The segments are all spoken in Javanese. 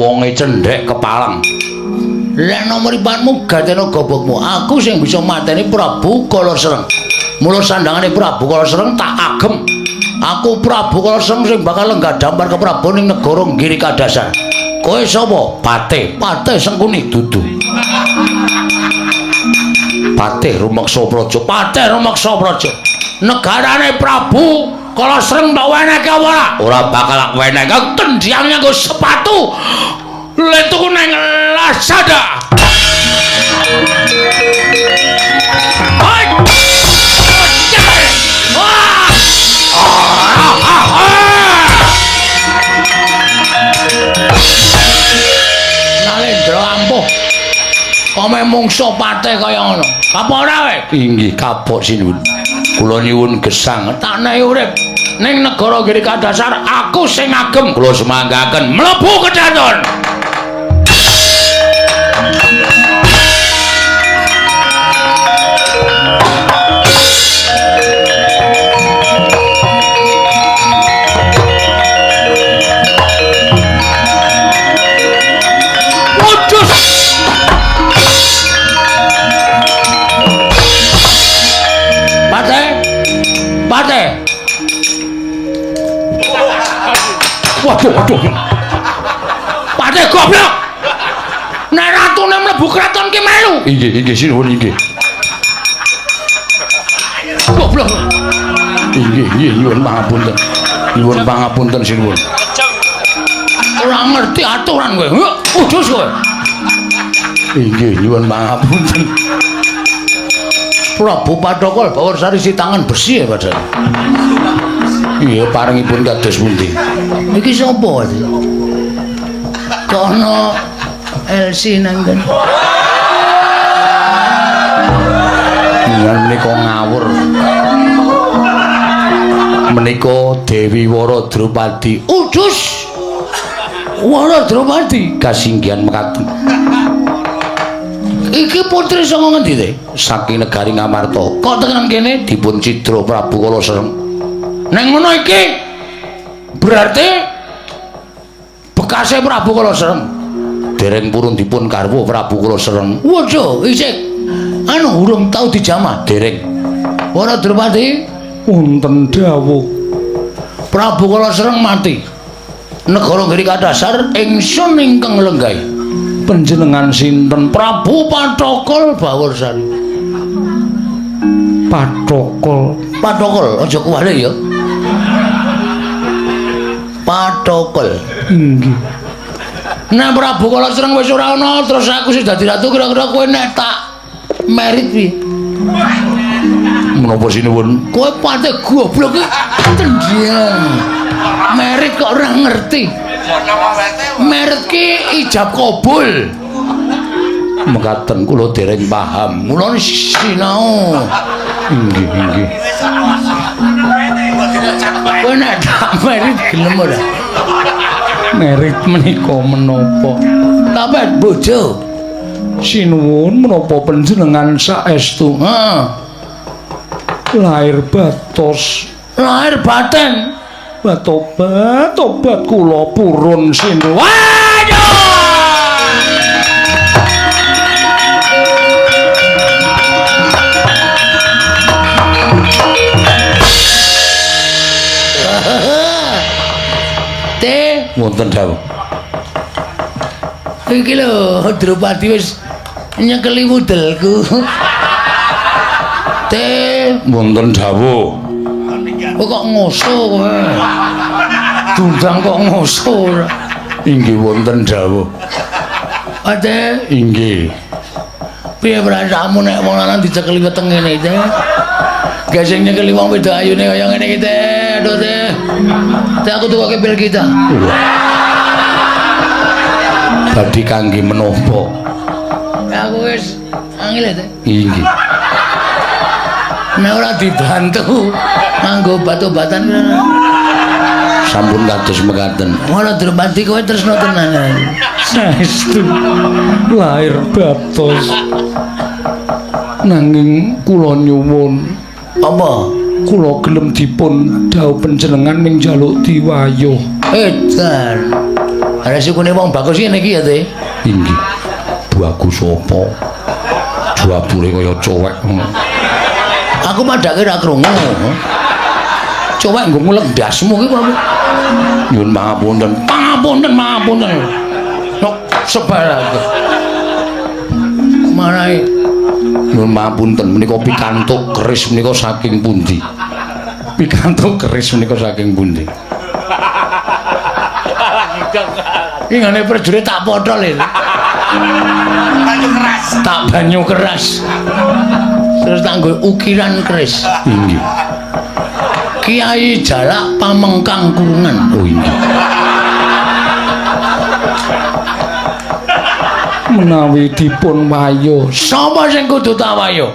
Wonge cendhek kepalang. Lek no mripatmu gateno gobokmu, aku sing bisa mateni Prabu Kala Sreng. Mula sandangane Prabu Kala Sreng tak agem. Aku Prabu Kala Sreng sing bakal lenggah dampar ke Prabu ning negara Giri Kadasar. Kowe sapa? Patih. Patih Sengkuni dudu. Patih rumeksa praja. Patih rumeksa praja. Negarane Prabu Kala Sreng tak wenehke apa ora? Ora bakal tak wenehke. Tendhang nganggo sepatu. Le tuku nang Lazada. Hai. Wah. Nalendra ampuh. Kome mungsuh patih kaya ngono. Apa ora kowe? Inggih kapok sinuwun. Kula nyuwun gesang tak nehi urip ning negara Giri Kadasar aku sing agem. Kula sumanggaken mlebu kedaton. Patih. Waduh, waduh. Patih goblok. Nek ratune mlebu kraton ki melu. Inggih, inggih sinuwun inggih. Goblok. Inggih, inggih nyuwun pangapunten. Nyuwun pangapunten sinuwun. Ora ngerti aturan kowe. Udus kowe. Inggih, nyuwun pangapunten. Prabu Pathokol Bawarsari si tangan besi ya padahal. Iya parengipun kados pundi? Iki sapa iki? Kok ana LC nang kene? Ngan menika ngawur. Menika Dewi Wara Drupadi. Udus. Wara Drupadi kasinggihan mekaten. Iki putri saka ngendi te? Saking negari Ngamarta. Kok tekan kene dipun cidra Prabu Kala Sreng. Ning ngono iki berarti bekase Prabu Kala Sreng. Dereng purun dipun garwa Prabu Kala Sreng. Waduh, isih anu urung tau dijamah dereng. Wara Drupadi wonten dawuh. Prabu Kala Sreng mati. Negara Giri Kadasar ingsun ingkang lenggahi. Panjenengan sinten? Prabu Pathokol Bawarsari. Pathokol. Pathokol, aja kuwalik ya. Pathokol. Inggih. Nek Prabu Kala Sreng wis ora ana, terus aku sing dadi ratu kira-kira kowe nek tak merit piye? Menapa sinuwun? Kowe patih goblok iki tendhang. Merit kok ora ngerti. Merit ki ijab kabul. Mekaten kula dereng paham. Mula sinau. Inggih, inggih. Kowe nek tak merit gelem ora? Merit menika menapa? Tapet bojo. Sinuwun menapa panjenengan saestu? Heeh. Lahir batos. Lahir batin. Tobat, tobat kula purun sinuwun. Waduh! Te Wonten dawuh. Iki lho Drupadi wis nyekeli wudelku. Te Wonten dawuh. Kok ngoso kowe? Dundang kok ngoso ora? Inggih wonten dawuh. Ate, Inggih. piye perasaanmu nek wong lanang dicekeli weteng ngene iki? Gak sing nyekeli wong wedok ayune kaya ngene iki, Teh. Aduh, Teh. Teh aku tukoke pil kita. Badhe kangge menapa? Aku wis angel ya, Teh. Inggih. Nek ora dibantu nganggo obat-obatan Sampun kados mekaten. Ora Drupadi kowe tresno tenan. Saestu lahir batos. Nanging kula nyuwun, Apa? kula gelem dipun dhawuh panjenengan ning njaluk diwayuh. Edan. Resikune wong bagus ngene iki ya, Teh. Inggih. Bagus apa? Jabure kaya cowek ngono. Aku padake ora krungu. Cowek nggo ngulek ndasmu ki apa? Nyuwun pangapunten. Pangapunten, pangapunten. Nok sebal aku. Marai Nyuwun pangapunten menika pikantuk keris menika saking pundi? Pikantuk keris menika saking pundi? Iki ngene prajurit tak potol iki. Banyu keras. Tak banyu keras. Terus tak nggo ukiran keris. Inggih. Kiai Jalak Pamengkang Kurungan. Oh inggih. Menawi dipun wayo, Sapa sing kudu tawayo?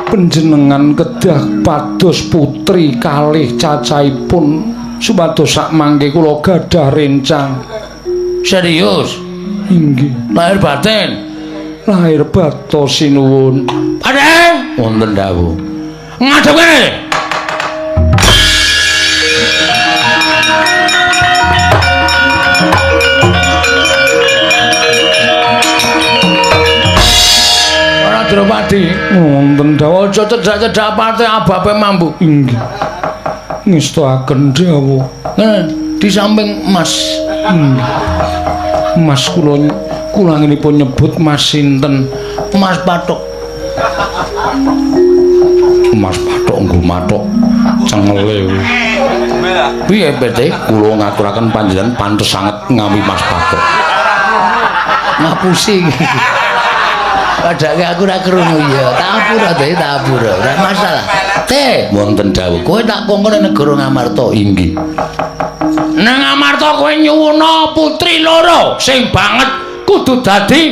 panjenengan kedah pados putri kalih cacahipun supados sakmangke kula gadah rencang. Serius? Inggih. Lahir batin. Lahir batos sinuwun. Padhe Wonten dawuh. ngadep kene. Ora Drupadi, Wonten dawuh. aja cedhak-cedhak pate ababe mambu. Inggih. Ngestoaken dawuh. Ngene, di samping Mas. Inggih. Mas kula kula anginipun nyebut Mas sinten? Mas Pathok. Mas Pathok nggo mathok cengele. Piye PT? Kula ngaturaken panjenengan pantes sanget ngawi Mas Pathok. Ngapusi. Padake aku ora krungu ya. Tak apura te, tak apura. Ora masalah. Te, Wonten dawuh. kowe tak kongkon ning negara Ngamarta. Inggih. Nang Ngamarta kowe nyuwuna putri loro sing banget kudu dadi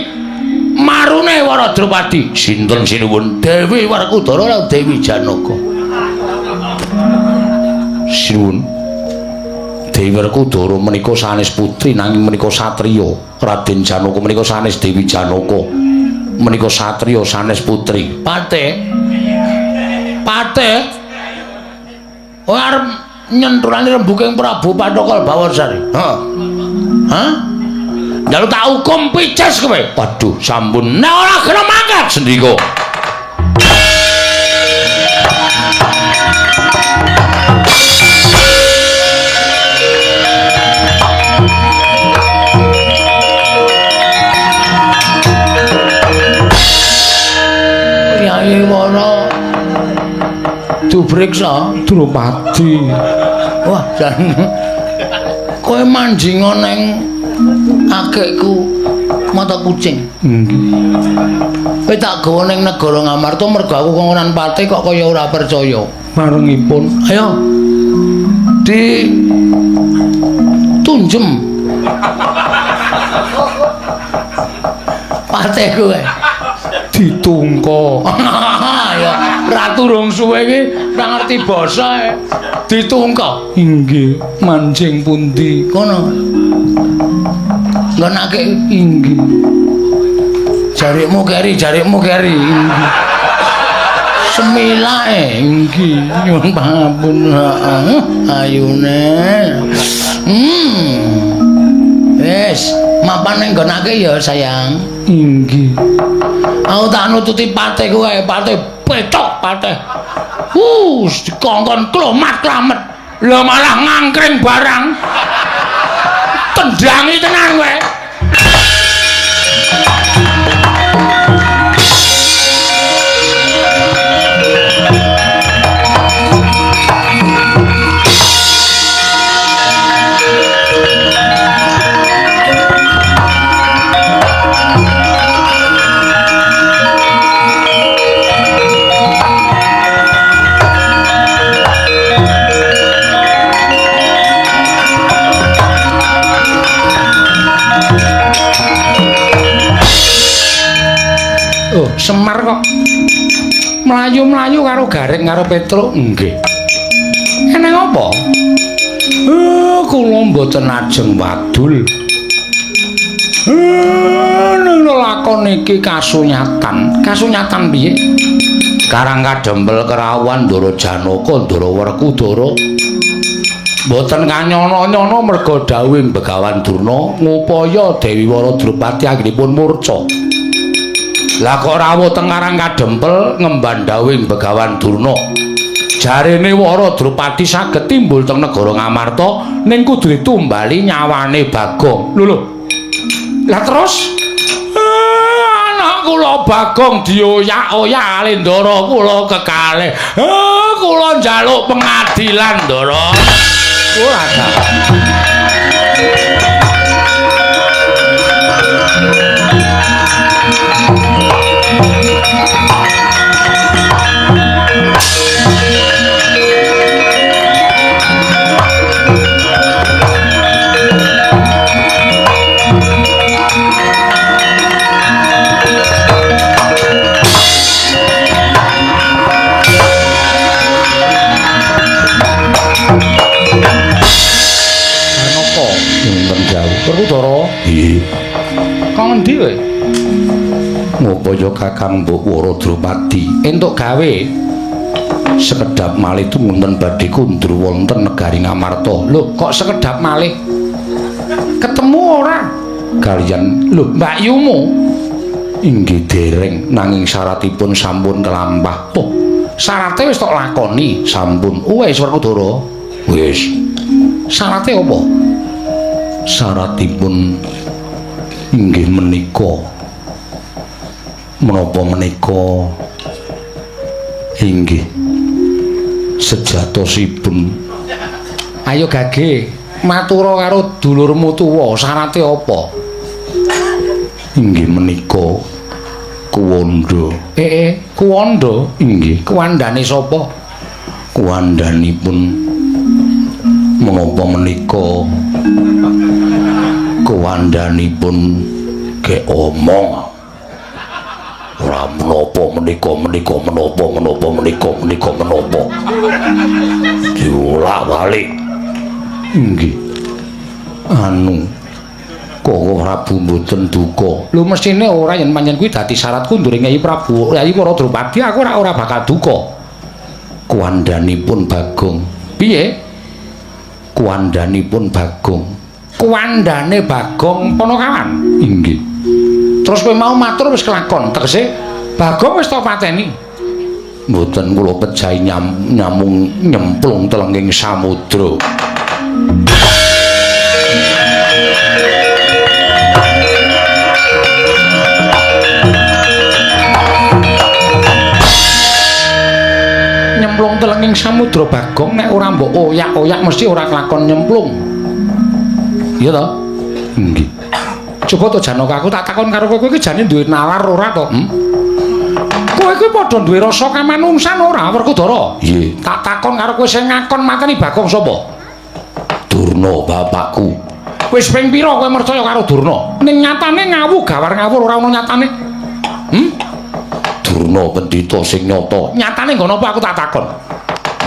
marune Wara Drupadi. Sinten sinuwun? Dewi Werkudara lan Dewi Janaka. Sinuwun. Dewi Werkudara menika sanes putri nanging menika satriya. Raden Janaka menika sanes Dewi Janaka. Menika satriya sanes putri. Pate. Pate. Kowe arep nyenturane rembuking Prabu Pathokol Bawarsari. Heeh. Hah? Njaluk tak hukum pices kowe. Waduh, sampun Nek ora gelem mangkat sendika. Kyai Wara dipriksa. Drupadi. Wah, jan kowe manjinga neng akekku mata kucing. Nggih. Kowe tak gawa ning negara Ngamarta mergo aku kongkonan pate kok kaya ora percaya. Marengipun Ayo. Di tunjem. Pate kowe. Ditungko. Ya, ratu rong suwe iki ora ngerti basa e. Ditungko. Inggih, manjing pundi? Kono. Nggonake Inggih. jarikmu keri, jarikmu keri. Inggih. Semilae. Inggih, nyuwun pangapunten. Heeh, ayune. Wis, mapan ning nggonake ya, sayang. Inggih. Aku tak nututi pate kowe, pate petok pate. Wus, dikongkon klomat-klamet. Lah malah ngangkring barang. Tendangi tenan kowe. Oh, Semar kok mlayu-mlayu karo Gareng karo Petruk. Nggih. Eneng apa? Kula mboten ajeng wadul. Ning lakon iki kasunyatan. Kasunyatan piye? Karang kadempel kerawan Ndara Janaka, Ndara Werkudara. Mboten kanyono-nyono merga dawuhing Begawan Durna ngupaya Dewi Wara Drupadi anggenipun murca. Lah kok rawuh teng Karang Kadempel ngemban dawuhing Begawan Durna. Jarene Wara Drupadi saged timbul teng negara Ngamarta ning kudu ditumbali nyawane Bagong. Lho lho. Lah terus anak kula Bagong dioyak-oyak Alendara kula kekalih. Kula njaluk pengadilan, Ndara. Ora ta. Werkudara. Nggih. Kok ngendi kowe? Ngupaya Kakang Mbok Wara Drupadi entuk gawe sekedhap malih tumunten badhe kundur wonten negari Ngamarta. Lho, kok sekedhap malih? Ketemu ora? Kaliyan lho, Mbakyumu. Inggih dereng, nanging syaratipun sampun kelampah. Oh, syarate wis tok lakoni, sampun. Wis Werkudara. Wis. Syarate apa? Syaratipun inggih menika menapa menika inggih sejatosipun. Ayo gage matura karo dulurmu tuwa, syarate apa? Inggih menika kuwanda. Kuwanda? Inggih. Kuwandane sapa? Kuwandanipun menapa menika kuwandanipun gek omong. Ora menapa menika menika menapa menapa menika menika menapa diolak-walik. Inggih. Anu Koko Prabu mboten duka. Lho mesthine ora, yen pancen kuwi dadi syarat kundure Nyai Prabu Yayi Wara Drupadi aku ora bakal duka. Kuwandanipun Bagong. Piye? Kuwandanipun Bagong. Kuwandane Bagong Ponokawan. Inggih. Terus kowe mau matur wis kelakon, tegese Bagong wis tok pateni. Mboten kula pejahi nyamung nyemplung telenging samudra. Nyemplung telenging samudra Bagong nek ora mbok oyak-oyak mesti ora kelakon nyemplung. Iya to? Nggih. Coba to Janaka, aku tak takon karo kowe, kowe iki jane duwe nalar ora to? Kowe kuwi padha duwe rasa kamanungsan ora, Werkudara? Nggih. Tak takon karo kowe sing ngakon mateni Bagong sapa? Durna bapakku. Wis ping pira kowe mercaya karo Durna? Ning nyatane ngawu gawar ngawur ora ono nyatane. Durna pendhita sing nyata. Nyatane nggon apa aku tak takon?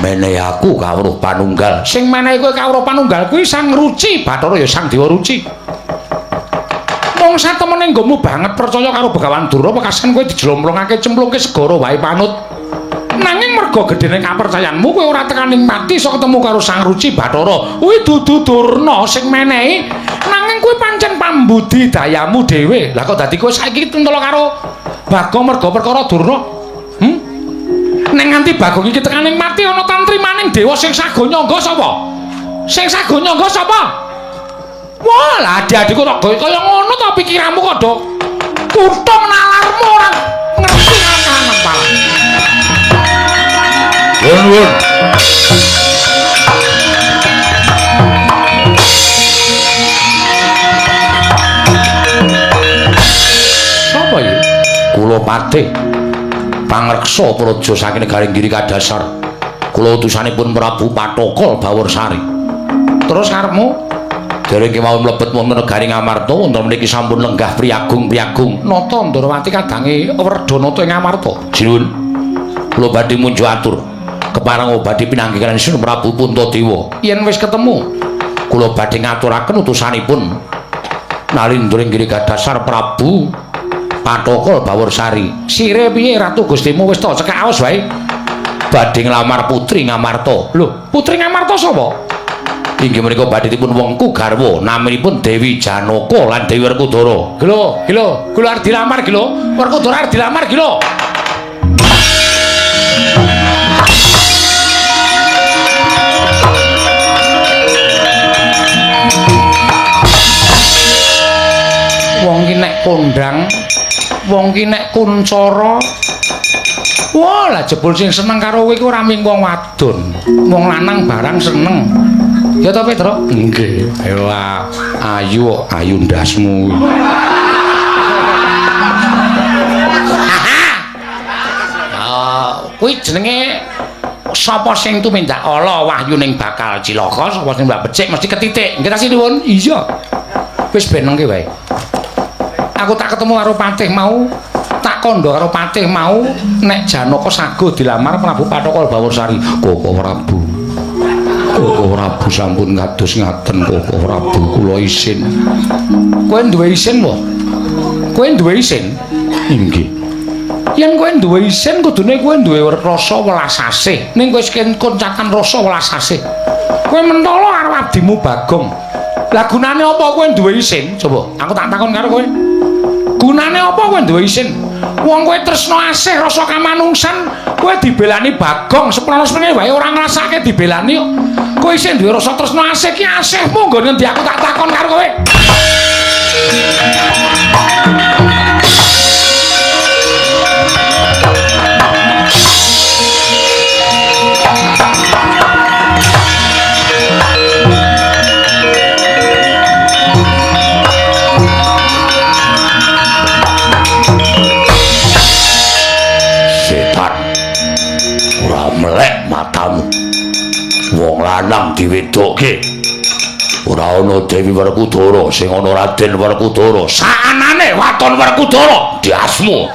Menehi aku kawruh panunggal. Sing menehi kowe kawruh panunggal kuwi Sang Ruci, Bathara ya Sang Dewa Ruci. Mong satemene nggonmu banget percaya karo Begawan Durna pekasan kowe dijlomplongake cemplungke segara wae panut. Nanging merga gedene kapercayanmu kowe ora tekaning mati iso ketemu karo Sang Ruci Bathara. Kuwi dudu Durna sing menehi, nanging kowe pancen pambudi dayamu dhewe. Lah kok dadi kowe saiki tentela karo Bagong merga perkara Durna? Ning nganti Bagong iki tekaning mati ana tantrimaning dewa sing sago nyangga sapa? Sing sago nyangga sapa? Wah, lah adik-adikku tok gawe kaya ngono to pikiranmu kok do kutung nalarmu ora ngerti kanan pala. Nuwun. Sapa iki? Kula Patih pangreksa praja saking negari Giri Kadasar. Kula utusanipun Prabu Pathokol Baworsari. Terus karepmu? Dereng kemawon mlebet wonten negari Ngamarta, wonten mriki sampun lenggah priyagung-priyagung. Nata Ndrawati kadange Werdanata ing Ngamarta. Sinuwun. Kula badhe munjuk atur. Kepareng badhe pinanggih kaliyan Sun Prabu Puntadewa. Yen wis ketemu, kula badhe ngaturaken utusanipun Nalindra ing Giri Kadasar Prabu Pathokol Baworsari. Sire piye Ratu Gustimu wis to cekak aos wae. Badhe nglamar putri Ngamarta. Lho, putri Ngamarta sapa? Inggih menika badhe dipun wengku garwa naminipun Dewi Janaka lan Dewi Werkudara. Gelo, gelo, gelo arep dilamar gelo. Werkudara arep dilamar gelo. Wong ki nek kondang, wong ki nek kuncara. Wah, lah jebul sing seneng karo kowe iku ora mung wong wadon. Wong lanang barang seneng. Ya to, Petro? Nggih. Wah, ayu ayu ndasmu. Ah, kuwi jenenge sapa sing tumindak ala wahyuning bakal cilaka, sapa sing mbak becik mesti ketitik. Nggih ta sinuwun? Iya. Wis benengke wae. Aku tak ketemu karo Patih mau, tak kandha karo Patih mau nek Janaka saguh dilamar Prabu Pathokol Baworsari. Koko Prabu. Koko Prabu sampun kados ngaten Koko Prabu kula isin. Kowe duwe isin wae? Kowe duwe isin? Inggih. Yen kowe duwe isin kudune kowe duwe rasa welas asih. Ning kowe wis koncatan rasa welas asih. Kowe mentolo karo abdimu Bagong. Lah gunane apa kowe duwe isin? Coba aku tak takon karo kowe. Gunane apa kowe duwe isin? Wong kowe tresna asih rasa kamanungsan, kowe dibelani Bagong seprono-seprene wae ora ngrasake dibelani kok. Kowe isih duwe rasa tresna asih ki asihmu nggon ngendi aku tak takon karo kowe. Setan, ora melek matamu. Wong lanang diwedokke. Ora ana Dewi Werkudara sing ana Raden Werkudara. Saanane waton Werkudara diasmu.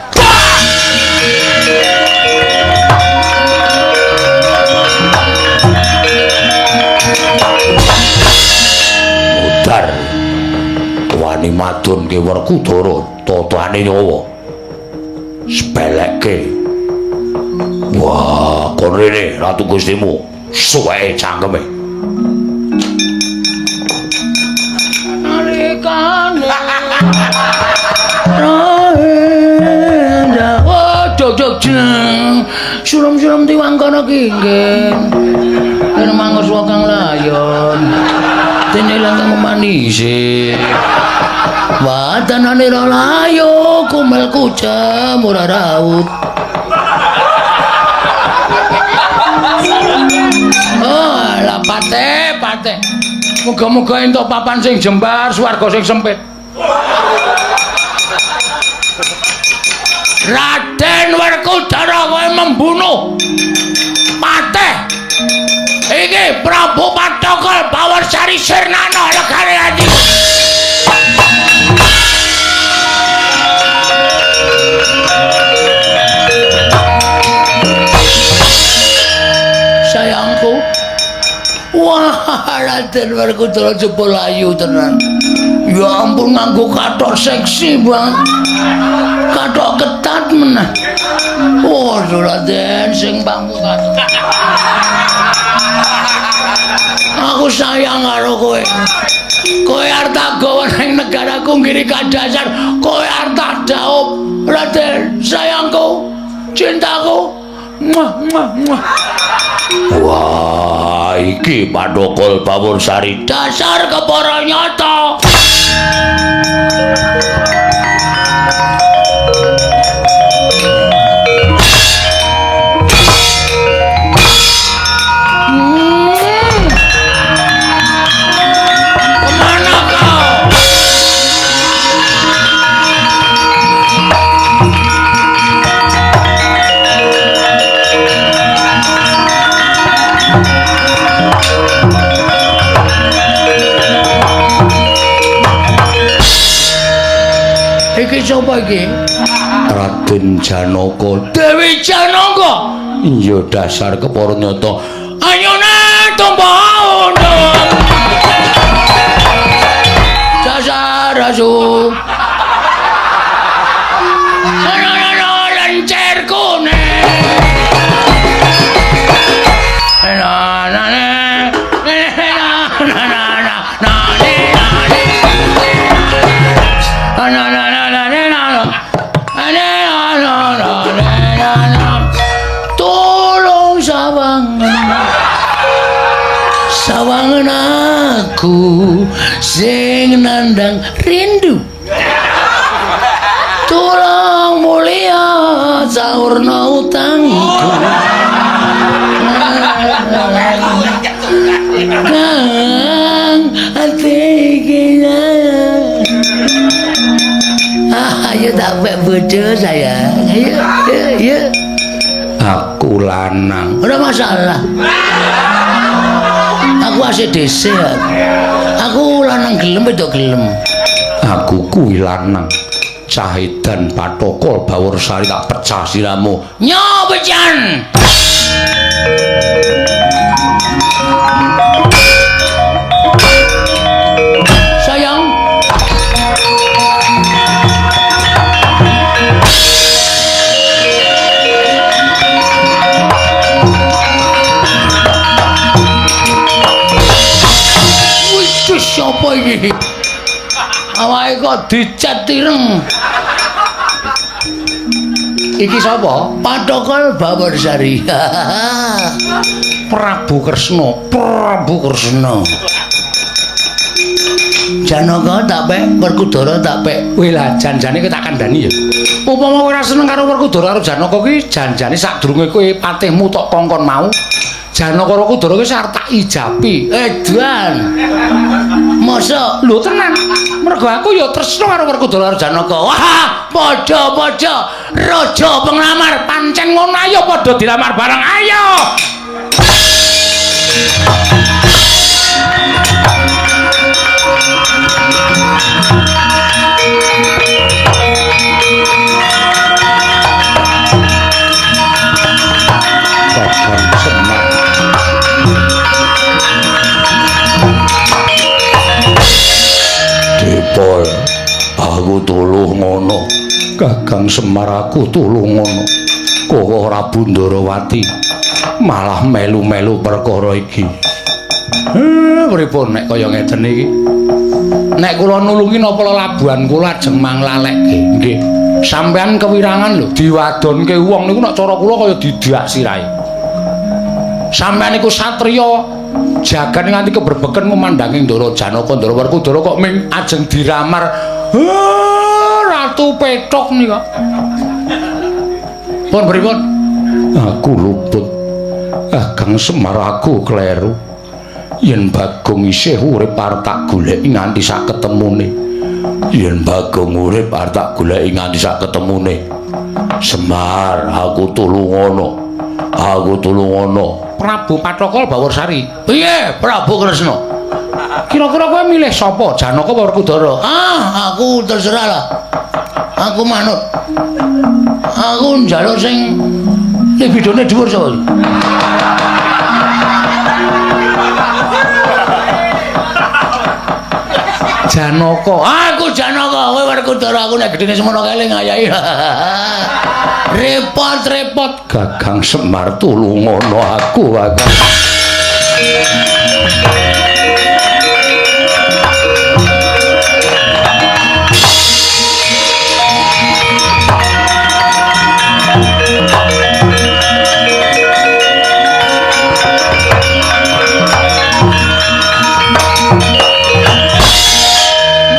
Mudar. Wani madunke Werkudara totane nyawa. Sepelekke. Wah, kon rene Ratu Gustimu. Suweke cangkeme. Nalikane oh, jog jog jeng. Surum-surum tiwangkana ki nggih. Yen manguswa kang layon. Dene lan manise. Wadanane ra layo kumel kucem ora raut. Oh, lah pate, pate. Muga-muga entuk papan sing jembar, swarga sing sempit. Raden Werkudara kowe membunuh Patih. Iki Prabu Pathokol Baworsari sirnana legane ati. Sayangku. Wah, Raden Werkudara jebul ayu tenan. Ya ampun nganggo kathok seksi banget. Kathok ketat meneh. Oh, Raden sing bangku kathok. Aku sayang karo kowe. Kowe arep tak gawa nang negaraku nggiri kadasar, kowe arep tak daup. Raden, sayangku, cintaku. Muah, muah, muah. Wah, iki Pathokol Baworsari dasar kepara nyata. Kemana kau? Iki sapa iki? Raden Janaka. Dewi Janaka. Iya dasar kepara nyata. Ayune tumpah undang. Dasar asu. Ana lencer kuning. Na na na na na Lagu sing nandang rindu. Tulung mulia saurna utangku. Kang ati iki. Ah, ayo tak pek bojo sayang. Ayo, ayo. Aku lanang. Ora masalah. Aku ACDC. Aku lanang gelem wedok gelem. Aku kuwi lanang. Cahidan Pathokol Baworsari tak pecah siramu. Nyobejan. Sayang. Wih, siapa iki? Awake kok dicat ireng. Iki sapa? Pathokol Baworsari. Prabu Kresna, Prabu Kresna. Janaka tak pek, Werkudara tak pek. Wih lah, janjane kowe tak kandhani ya. Upama kowe ora seneng karo Werkudara karo Janaka kuwi janjane sadurunge kowe patihmu tok kongkon mau, Janaka karo Werkudara kuwi arep tak ijapi. Edan. Mosok lho tenan. Mergo aku ya tresna karo Werkudara karo Janaka. Wah, padha-padha raja penglamar pancen ngono ayo padha dilamar bareng ayo. Kakang Semar. Depol, aku tuluh ngono. Kakang Semar aku tuluh ngono. Kowe ora Bundarawati malah melu-melu perkara iki. Pripun nek kaya ngeten iki? Nek kula nulungi napa lelabuhan kula ajeng manglalekke? Nggih. Sampeyan kewirangan lho diwadonke wong niku nek cara kula kaya didak sirahe. Sampeyan niku satriya jagan nganti keberbeken ngumandangi Ndara Janaka Ndara Werkudara kok ming ajeng diramar. Ratu Petok nika. Pun pripun? Aku luput. Kakang Semar aku kleru. Yen Bagong isih urip arep tak goleki nganti sak ketemune. Yen Bagong urip arep tak goleki nganti sak ketemune. Semar, aku tulungono. Aku tulungono. Prabu Pathokol Baworsari. Piye Prabu Kresna? Kira-kira kowe milih sapa? Janaka apa Werkudara? Ah, aku terserah lah. Aku manut. Aku njaluk sing libidone dhuwur sapa? Janaka. Aku Janaka, kowe Werkudara, aku nek gedene semono kae ngayahi. Repot-repot. Gagang Semar tulungono aku, Kakang.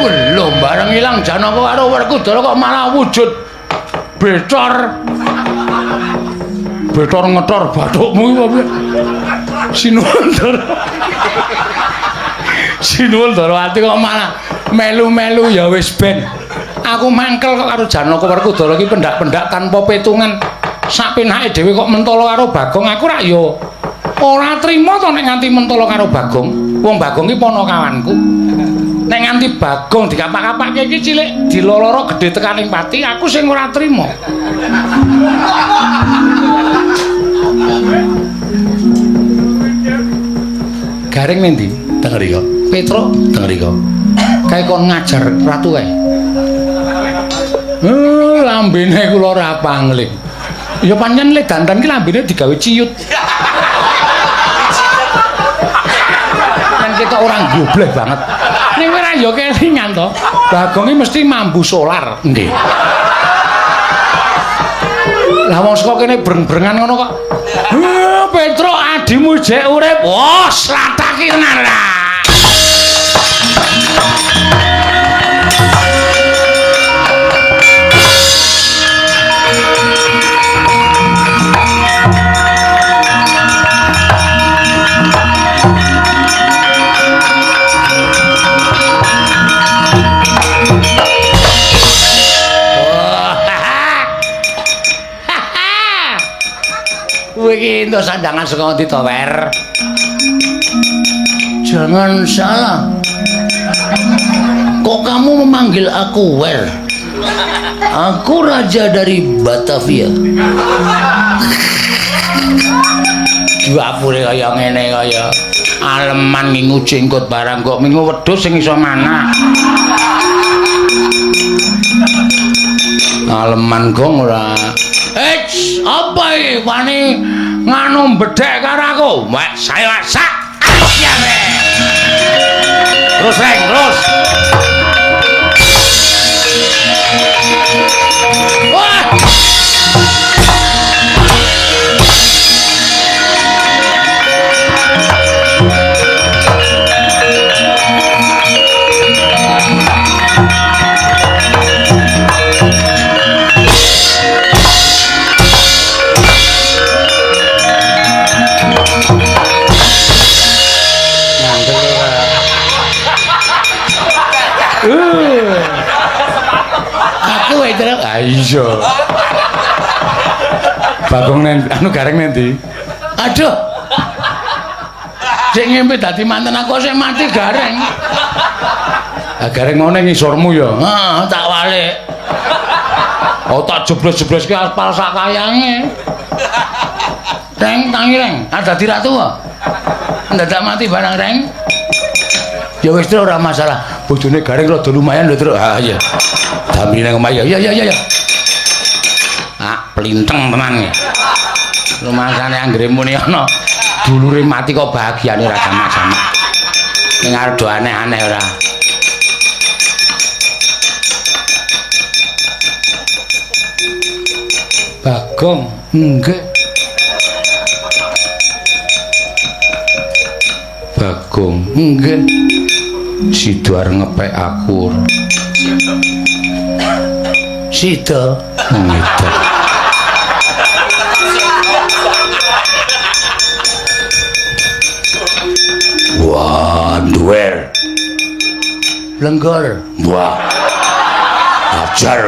Belum bareng ilang Janaka karo Werkudara kok malah wujud becor. Becor ngetor bathukmu iki apa? Sinuwun Ndara. Sinuwun Ndarawati kok malah melu-melu ya wis ben. Aku mangkel kok karo Janaka Werkudara iki pendak-pendak tanpa petungan. Sak penake dhewe kok mentolo karo Bagong, aku rak ya ora trima to nek nganti mentolo karo Bagong. Wong Bagong iki ponokawanku. Nek nganti Bagong dikapak-kapake iki cilik diloloro gedhe tekaning pati, aku sing ora trima. Garing ning ndi? Teng rika. Petruk teng rika. Kae kon ngajar ratu kae. Lambene kula ora pangling. Ya pancen le dandan ki lambene digawe ciut. Kan ketok orang gobleh banget. Ning ora ya kelingan to. Bagong iki mesti mambu solar. Nggih. Lah wong saka kene breng-brengan ngono kok. Petruk adimu jek urip. Wah, slataki tenan lah. entuk sandangan saka ngendi to, Wer? Jangan salah. Kok kamu memanggil aku Wer? Aku raja dari Batavia. Dapure kaya ngene kaya aleman ngingu jenggot barang kok mingu wedhus sing iso manah. Aleman gong ora. Eits, apa iki wani nganu bedhek karo aku? Wek saya sak. Ya terus reng, terus. Wah. Aku wae terus. Ah iya. Bagong nen anu Gareng nendi? Aduh. Sing ngimpi dadi manten aku sing mati Gareng. Ah Gareng mau ning ngisormu ya? Heeh, tak walik. Oh tak jeblos-jebloske aspal sak kayange. Reng tangi reng, ah dadi ratu kok. Ndadak mati barang reng. Ya wis ora masalah. Bojone Gareng rada lumayan lho, Truk. Ah iya. Damri nang omah ya. Ya ya ya. Ah, plinteng tenan ya. Rumasane anggere muni ana dulure mati kok bahagiane ora jamak-jamak. Ning arep do aneh-aneh ora. Bagong, nggih. Bagong, nggih. Sida arep ngepek aku. Sida ngedak. Wah, duwer. Lenggor. Wah. Ajar.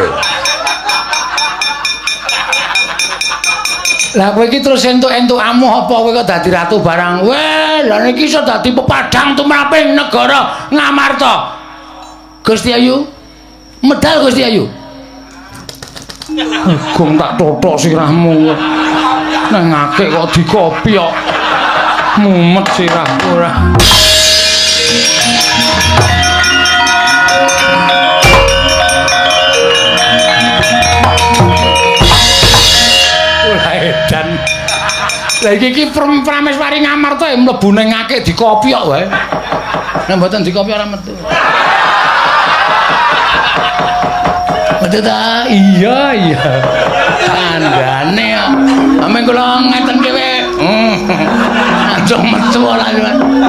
Lah kowe iki terus entuk-entuk amuh apa kowe kok dadi ratu barang? Weh, lha niki iso dadi pepadang tumraping negara Ngamarta. Gusti Ayu, medal Gusti Ayu. Gong tak totok sirahmu. Nang akeh kok dikopi kok. Mumet sirahku ora. Edan. Lah iki iki Prameswari Ngamarta mlebu ning akeh dikopi kok wae. Nek mboten dikopi ora metu. Metu ta? Iya, iya. Kandhane kok. Ameng kula ngeten dhewe. Langsung metu ora.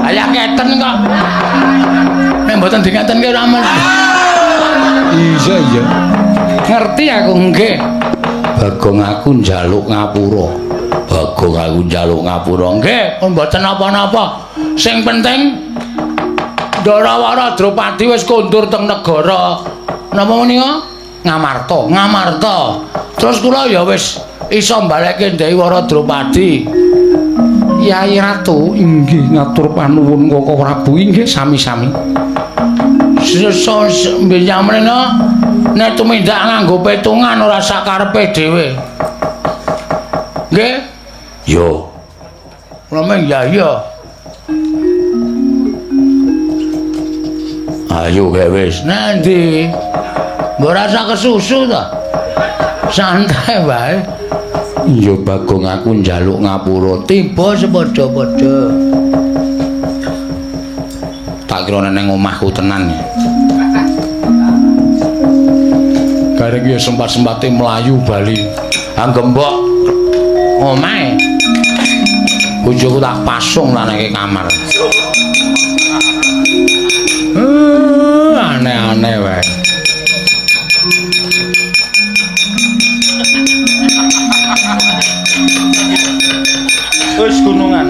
Ayah ngeten kok. Nek mboten dingetenke ora metu. Iya, iya. Ngerti aku nggih. Bagong aku njaluk ngapura. Bagong aku njaluk ngapura. Nggih, pun mboten napa-napa. Sing penting Ndarawara Drupadi wis kondur teng negara napa menika? Ngamarta. Ngamarta. Terus kula ya wis iso mbalekke Ndewara Drupadi. Yai Ratu inggih ngatur panuwun Koko Prabu inggih sami-sami. Sesa mrene nek tumindak nganggo petungan ora sakarepe dhewe. Nggih? Yo. Kula meng ya iya. Ayo gek wis. Nandi? Mbok rasa kesusu ta? Santai wae. Iya Bagong aku njaluk ngapura. Tiba sepadha-padha. Tak kira neng omahku tenan. Gareng ya sempat-sempate mlayu bali. Anggembok omahe. Bojoku tak pasung lan nang kamar. Aneh-aneh wae. Wis gunungan.